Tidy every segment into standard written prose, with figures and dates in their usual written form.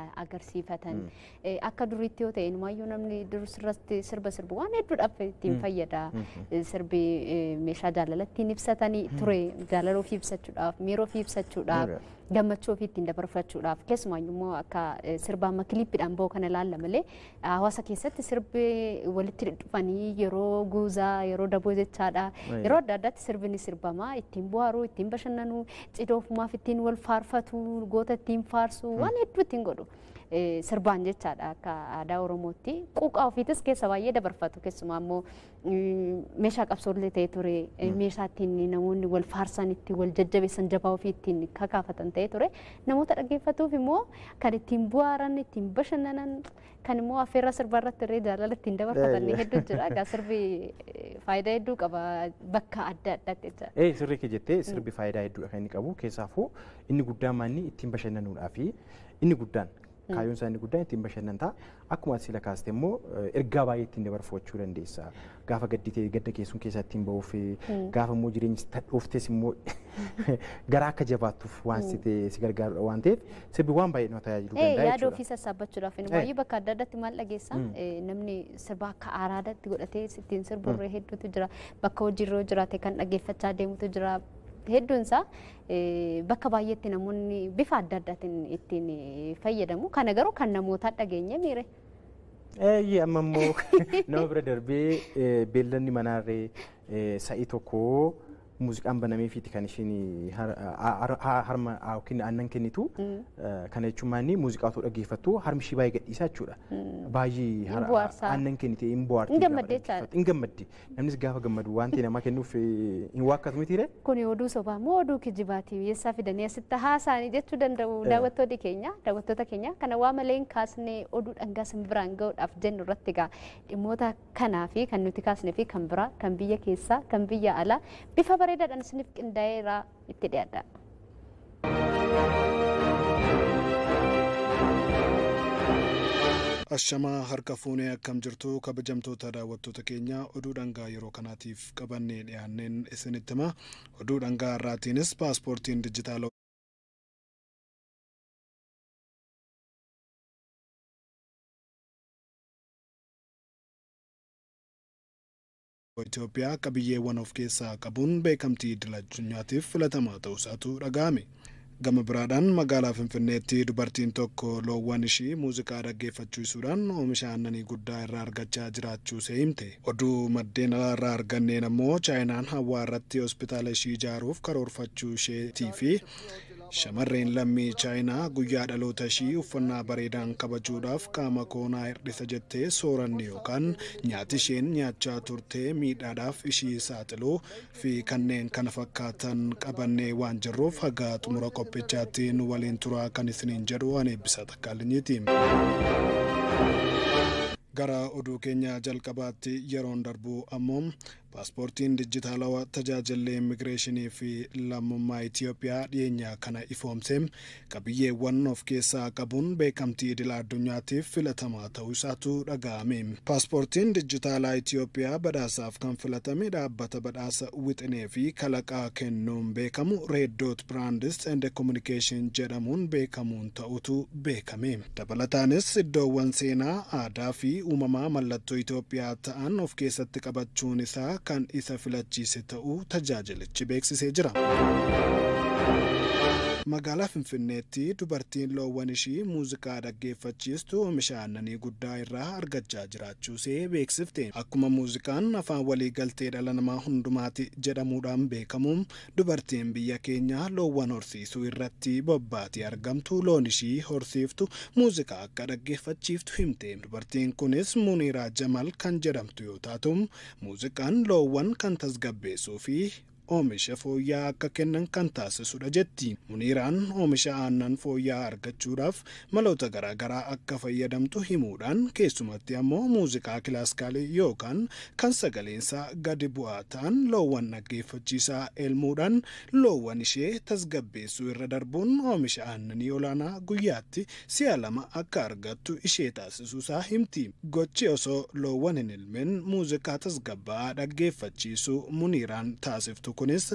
Agarsiifatan akka duriitti yoo ta'e, inumaayyuu namni dursirratti sirba sirbu waan hedduudhaaf ittiin fayyada. Sirbi meeshaa jaalala ittiin ibsatanii ture, jaalala ofii ibsachuudhaaf, miira ofii ibsachuudhaaf, gammachuu ofii ittiin dabarfachuudhaaf. Keessumaayyuu immoo akka sirba amma kiliippiidhaan bahu kana ilaalla malee, hawaasa keessatti sirbi walitti dhufanii yeroo guuzaa, yeroo daboo jechaadha. Yeroo adda addaatti sirbi ni sirbama, ittiin bohaaru, ittiin bashannanu, cidha ofumaaf ittiin wal faarfatu, goota ittiin faarsu, waan hedduu ittiin godhu. Sirbaan jechaadha, akka aadaa Oromootti quuqaa ofiitis keessa baay'ee dabarfatu. Keessumaa immoo meeshaa qabsoollee ta'e ture, meeshaa ittiin namoonni wal faarsan, ittiin wal jajjabeessan, jabaa ofii ittiin kakaafatan ta'e ture. Namoota dhaggeeffatuuf immoo kan ittiin bu'aaran, ittiin bashannanan, kan immoo affeerraa sirbaa irratti illee jaalala ittiin dabarfatan hedduu jira. Egaa sirbi faayidaa hedduu qaba bakka adda addaatti jechaadha. Ee, sirrii kee jettee, sirbi faayidaa hedduudha kan inni qabu. Keessaafuu inni guddaan maanni ittiin bashannanuudhaa fi inni guddaan kaayyoon isaa inni guddaan ittiin bashannantaa. Akkuma ati sila kaaste immoo ergaa baay'ee ittiin dabarfachuu dandeessa. Gaafa gadditee gadda keessuun keessaa ittiin bahuuf, gaafa immoo jireenyi dhooftee immoo garaa akka jabaattuuf waan si si gargaarudha waan ta'eef, sirbi waan baay'ee nama tajaajiluu danda'a jechuudha. Yaada ofii sassaabbachuudhaaf baay'ee bakka adda addaatti maal dhageessa, namni sirba akka araadaatti godhatee ittiin sirburree hedduutu jira. Bakka hojiirra jiraate kan dhaggeeffachaa deemutu jira. Hedduun isaa bakka baay'eetti namoonni bifa adda addaatiin ittiin fayyadamu. Kana garuu kan namootaa dhageenye miire. Eeyyee, amma immoo nama bira darbee beelladni manaarree sa'i tokko muuziqaan banameefiiti kan isheen harma yookiin aannan kennitu. Kana jechuun maanni muuziqaa otoo dhaggeeffattu harmi ishii baay'ee gadhiisaa jechuudha. Baay'ee aannan kennite hin bohaarti. Hin gammadde jechaadha. Hin gammaddi. Namnis gaafa gammadu waan ta'e namaa kennuuf hin waakkatu mitiire. Kuni oduu sobaa moo oduu kijibaati, eessaa fidanii asitti haasa'anii jechuu danda'u daawwattoonni keenya, daawwattoota keenya. Kana waa malee hin kaasne, oduu dhangaa simbiraan ga'uudhaaf jennu irratti egaa dhimmoota kanaa fi kan nuti kaasnee fi kan biraa, kan biyya keessaa, kan biyya alaa bifa bareedaadhaan isiniif qindaa'eera, itti dhiyaadha. Ashamaa, harka fuunee, akkam jirtu kabajamtoota daawwattoota keenya? Oduu dhangaa yeroo kanaatiif qabannee dhiyaanneen isinitti hima. Oduu dhangaa irraatiinis paaspoortiin dijitaala Itoophiyaa qabiyyeewwan of keessaa qabuun beekamtii idil addunyaatiif filatamaa ta'uusaatu dhaga'ame. Gama biraadhaan magaalaa Finfinneetti dubartiin tokko loowwan ishii muuziqaa dhaggeeffachiisuudhaan oomisha aannanii guddaa irraa argachaa jiraachuu ishee himte. Oduu maddeen alaa irraa arganneen ammoo Chaayinaan hawaa irratti hospitaala ishii ijaaruuf karoorfachuu isheetii fi shamarreen lammii Chaayinaa guyyaa dhaloota ishii uffannaa bareedaan kabajuudhaaf qaama koonaa hir'isa jettee sooranni yookaan nyaati isheen nyaachaa turte miidhaadhaaf ishii saaxiluu fi kanneen kana fakkaatan qabannee waan jirruuf, haga xumura qophichaatti nu waliin turaa kan isiniin jedhu ani Eebbisaa Takkaalinyiiti. Gara oduu keenya jalqabaatti yeroon darbu ammoo paaspoortiin dijitaalawaa tajaajilli immigireeshinii fi lammummaa Itiyoophiyaa dhiyeenya kana ifoomse qabiyyeewwan of keessaa qabuun beekamtii idil addunyaatiif filatamaa ta'uu isaatu dhaga'ame. Paaspoortiin dijitaalaa Itiyoophiyaa badhaasaaf kan filatame dhaabbata badhaasa wixinee fi kalaqaa kennuun beekamu Red Dot Brands and Communication jedhamuun beekamuun ta'utu beekame. Dabalataanis iddoowwan seenaa, aadaa fi uumamaa mallattoo Itoophiyaa ta'an of keessatti qabachuun isaa kan isa filachiise ta'uu tajaajilichi beeksisee jira. Magaalaa Finfinneetti dubartiin loowwan ishii muuziqaa dhaggeeffachiistu oomisha aannanii guddaa irraa argachaa jiraachuu ishee beeksifte. Akkuma muuziqaan afaan walii galtee dhala namaa hundumaati jedhamuudhaan beekamuun, dubartiin biyya keenyaa loowwan horsiisuu irratti bobbaatee argamtu loon ishii horsiiftu muuziqaa akka dhaggeeffachiiftu himte. Dubartiin kunis Muniiraa Jamal kan jedhamtu yoo taatu, muuziqaan loowwan kan tasgabbeessuu fi oomisha fooyya'aa akka kennan kan taasisudha jetti. Muniiraan oomisha aannan fooyya'aa argachuudhaaf maloota garaagaraa akka fayyadamtu himuudhaan, keessumatti ammoo muuziqaa kilaasikaalii yookaan kan sagaleensaa gadi bu'aa ta'an loowwan dhaggeeffachiisaa elmuudhaan loowwan ishee tasgabbeessuu irra darbuun oomisha aannanii olaanaa guyyaatti si'a 2 akka argattu ishee taasisuusaa himti. Gochi osoo loowwan hin ilmin muuziqaa tasgabbaa'aa dhaggeeffachiisuu Muniiraan taasiftu kunis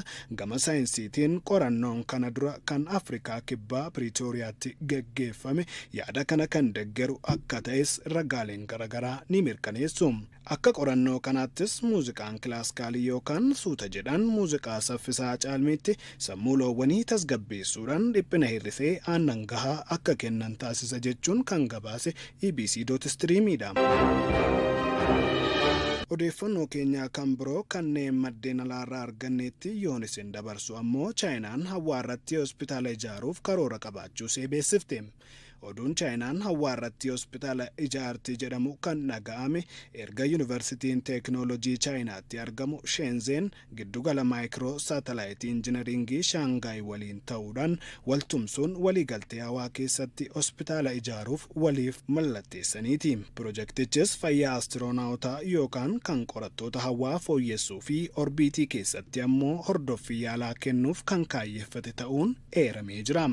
gama saayinsiitiin qorannoon kana dura kan Afrikaa Kibbaa Piriitooriyaatti geggeeffame yaada kana kan deggeru akka ta'es ragaaleen garaagaraa ni mirkaneessu. Akka qorannoo kanaattis muuziqaan kilaasikaalii yookaan suuta jedhan muuziqaa saffisaa caalmiitti sammuu loowwanii tasgabbeessuudhaan dhiphina hir'isee aannan gahaa akka kennan taasisa jechuun kan gabaase EBC.streamiidha. Odeeffannoo keenyaa kan biroo kanneen maddeen alaarraa arganneetti yoon isin dabarsu ammoo Chaayinaan hawaa irratti hospitaala ijaaruuf karoora qabaachuu ishee beeksifte. Oduun Chaayinaan hawaa irratti hospitaala ijaarti jedhamu kan dhaga'ame erga Yuunivarsiitiin Teekinooloojii Chaayinaatti argamu Sheenzeen giddugala maayikiroo saatalaayitii injinaringii Shaangaay waliin ta'uudhaan waltumsuun waliigaltee hawaa keessatti hospitaala ijaaruuf waliif mallatteessaniiti. Pirojektichis fayyaa astiroonaawutaa yookaan kan qorattoota hawaa fooyyessuu fi orbiitii keessatti ammoo hordoffii yaalaa kennuuf kan kaayyeffate ta'uun eeramee jira.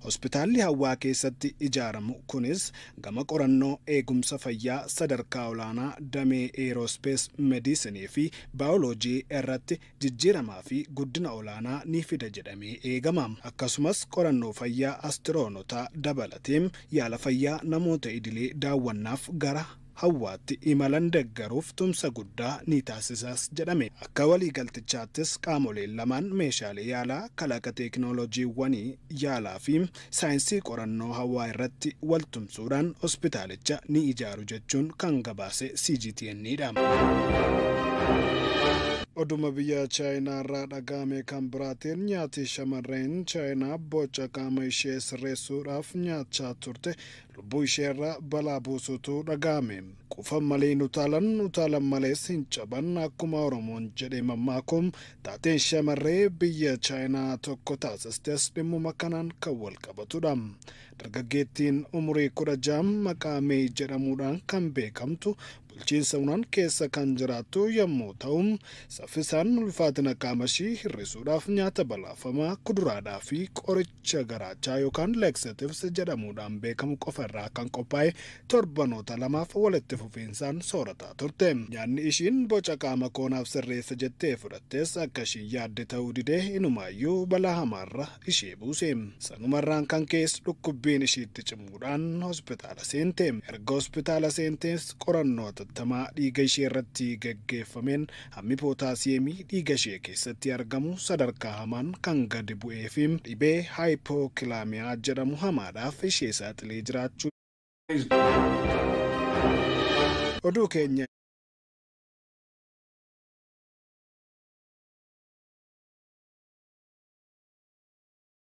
Hospitaalli hawaa keessatti ijaaramu kunis gama qorannoo eegumsa fayyaa sadarkaa olaanaa damee eerospees meedisinii fi baayoloojii irratti jijjiiramaa fi guddina olaanaa ni fida jedhamee eegama. Akkasumas qorannoo fayyaa astiroonotaa dabalatee yaala fayyaa namoota idilee daawwannaaf gara hawaatti imalan deggaruuf tumsa guddaa ni taasisas jedhame. Akka waliigaltichaattis qaamoleen lamaan meeshaalee yaalaa, kalaqa teekinooloojiiwwanii yaalaa fi saayinsii qorannoo hawaa irratti waltumsuudhaan hospitaalicha ni ijaaru jechuun kan gabaase CGTN dha. Oduma biyya Chaayinaa irraa dhaga'ame kan biraatiin nyaati shamarreen Chaayinaa boca qaama ishee sirreessuudhaaf nyaachaa turte lubbuu isheerra balaa buusutu dhaga'ame. Qufan malee hin utaalan, utaalan malees hin caban akkuma Oromoon jedhee mammaakum taateen shamarree biyya Chaayinaa tokko taasistes dhimmuma kanaan kan wal qabatudha. Dargaggeettiin umurii 16 maqaa Mee jedhamuudhaan kan beekamtu bulchiinsa Hunaan keessa kan jiraattu yommuu ta'u, saffisaan ulfaatina qaama ishii hir'isuudhaaf nyaata balaafamaa kuduraadhaa fi qoricha garaachaa yookaan laxatives jedhamuudhaan beekamu qofa irraa kan qophaa'e torbanoota lamaaf walitti fufiinsaan soorataa turte. Nyaanni ishiin boca qaama koonaaf sirreessa jettee fudhattes akka ishiin yaadde ta'uu didee inumaayyuu balaa hamaarra ishee buuse. Sanumarraan kan keessa dhukkubbiin ishiitti cimuudhaan hospitaala seente. Erga hospitaala seentees qorannoo hatattamaa dhiiga ishee irratti geggeeffameen hammi pootaasiyeemii dhiiga ishee keessatti argamu sadarkaa hamaan kan gadi bu'ee fi dhibee haayipookilaamiyaa jedhamu hamaadhaaf ishee saaxilee jiraachuu. Oduu keenya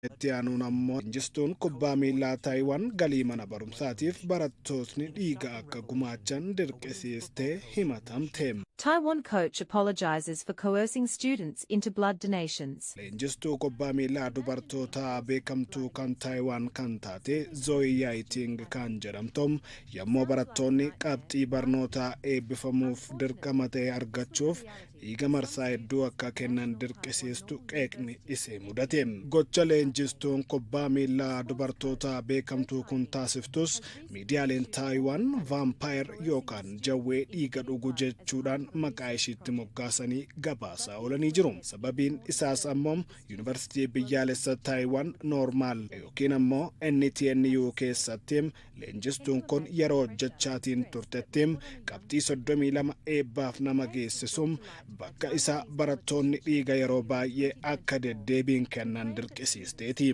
itti aanuun ammoo leenjistuun kubbaa miilaa Taayiwaan galii mana barumsaatiif barattootni dhiiga akka gumaachan dirqisiistee himatamte. Taiwan coach apologizes for coercing students into blood donations. Leenjistuu kubbaa miilaa dubartoota beekamtuu kan Taayiwaan kan taate Zoe Yaayiting kan jedhamtu yommuu barattoonni qabxii barnootaa eebbifamuuf dirqama ta'e argachuuf dhiiga marsaa hedduu akka kennan dirqisiistu qeeqni isee mudate. Gocha leenjistuun kubbaa miilaa dubartoota beekamtuu kun taasiftus miidiyaaleen Taayiwaan vaampaayir yookaan jawwee dhiiga dhugu jechuudhaan maqaa ishiitti moggaasanii gabaasaa oolanii jiru. Sababiin isaas ammoo Yuunivarsiitii Biyyaalessa Taayiwaan Noormaal yookiin ammoo NTNU keessatti leenjistuun kun yeroo hojjechaatiin turtetti qabxii 32 eebbaaf nama geessisuun bakka isaa barattoonni dhiiga yeroo baay'ee akka deddeebiin kennan dirqisiisteeti.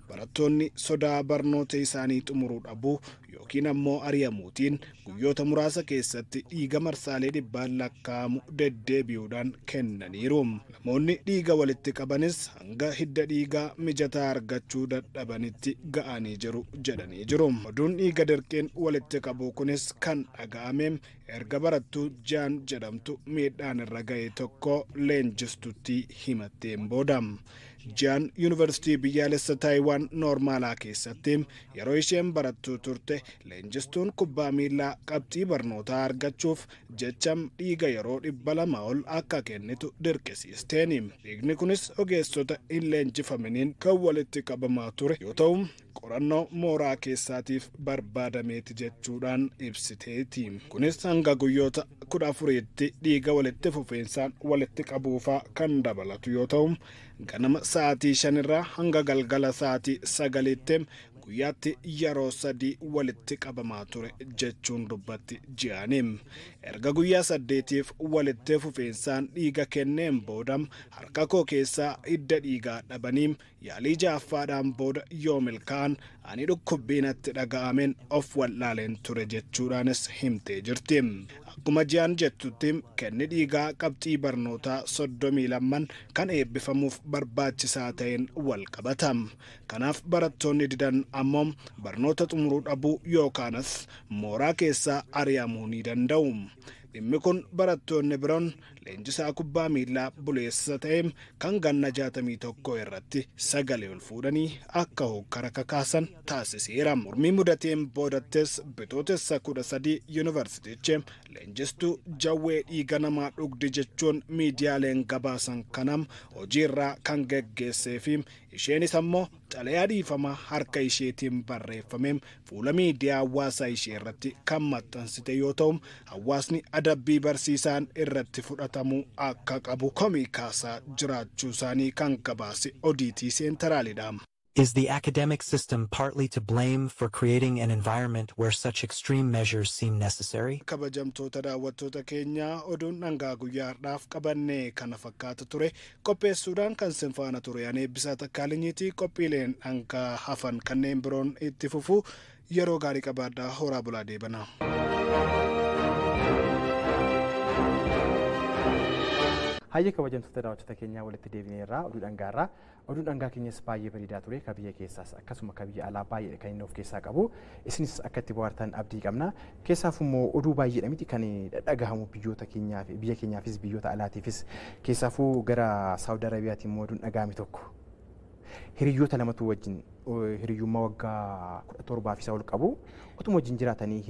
Barattoonni sodaa barnoota isaanii xumuruu dhabuu yookiin ammoo ari'amuutiin guyyoota muraasa keessatti dhiiga marsaalee dhibbaan lakkaa'amu deddeebi'uudhaan kennaniiru. Namoonni dhiiga walitti qabanis hanga hidda dhiigaa mijataa argachuu dadhabanitti ga'anii jiru jedhanii jiru. Oduun dhiiga dirqiin walitti qabu kunis kan dhaga'ame erga barattuu Jaan jedhamtu miidhaan irra ga'e tokko leenjistutti himatteen booda. Jaan Yuunivarsiitii Biyyaalessa Taayiwaan Noormaalaa keessatti yeroo isheen barattuu turte leenjistuun kubbaa miilaa qabxii barnootaa argachuuf jecha dhiiga yeroo 200 ol akka kennitu dirqisiisteeni. Dhiigni kunis ogeessota hin leenjifaminiin kan walitti qabamaa ture yoo ta'u, Qorannoo mooraa keessaatiif barbaadameeti jechuudhaan ibsiteeti. Kunis hanga guyyoota 14tti dhiiga walitti fufiinsaan walitti qabuufaa kan dabalatu yoo ta'u, ganama sa'aatii 5 irraa hanga galgala sa'aatii 9tti guyyaatti yeroo 3 walitti qabamaa ture jechuun dubbatti ji'aniim. Erga guyyaa 8tiif walitti fufiinsaan dhiiga kenneen booda harka koo keessaa hidda dhiigaa dhabaniim yaalii ja'affaadhaan booda yoo milkaa'an ani dhukkubbii natti dhaga'ameen of wallaaleen ture jechuudhaanis himtee jirti. Akkuma ji'aan jettutti, kenni dhiigaa qabxii barnootaa 32 kan eebbifamuuf barbaachisaa ta'een wal qabata. Kanaaf barattoonni didan ammoo barnoota xumuruu dhabuu yookaanis mooraa keessaa ari'amuu ni danda'u. Dhimmi kun barattoonni biroon leenjisaa kubbaa miillaa buleessa ta'e kan ganna 61 irratti sagalee ol fuudhanii akka hokkara kakaasan taasiseera. Mormii mudateen boodattis Bitootessa 13 yuunivarsiitichi leenjistuu jawwee dhiiga namaa dhugdi jechuun miidiyaaleen gabaasan kanam hojiirraa kan geggeessee fi isheenis ammoo xalayaa dhiifamaa harka isheetiin barreeffameen fuula miidiyaa hawaasaa ishee irratti kan maxxansite yoo ta'u, hawaasni adabbii barsiisaan irratti fudhatamuu akka qabu komii kaasaa jiraachuu isaanii kan gabaase Odiitii Seentaraalidha. Is the academic system partly to blame for creating an environment where such extreme measures seem necessary? Kabajamtoota daawwattoota keenyaa, oduun dhangaa guyyaa har'aaf qabannee kana fakkaata ture. Qopheessuudhaan kan sin faana ture ani Eebbisaa Takkaalinyiiti. Qophiileen dhangaa hafan kanneen biroon itti fufu. Yeroo gaarii qabaadhaa, horaa bulaa, deebanaa. Hayyee, kabajamtoota daawwattoota keenyaa, walitti deebineerraa oduu dhangaarraa. Oduun dhangaa keenyas baay'ee bareedaa ture. Ka biyya keessaas akkasuma ka biyya alaa baay'ee kan inni of keessaa qabu. Isinis akka itti bohaartan abdii qabna. Keessaaf immoo oduu baay'eedha miti kan dhagahamu biyyoota keenyaaf, biyya keenyaafis biyyoota alaatiifis. Keessaafuu gara Saawud Arabiyaatiin immoo oduun dhagahame tokko. Hiriyoota lamatu wajjin hiriyyummaa waggaa 17 fi isaa ol qabu. Otuma wajjin jiraatanii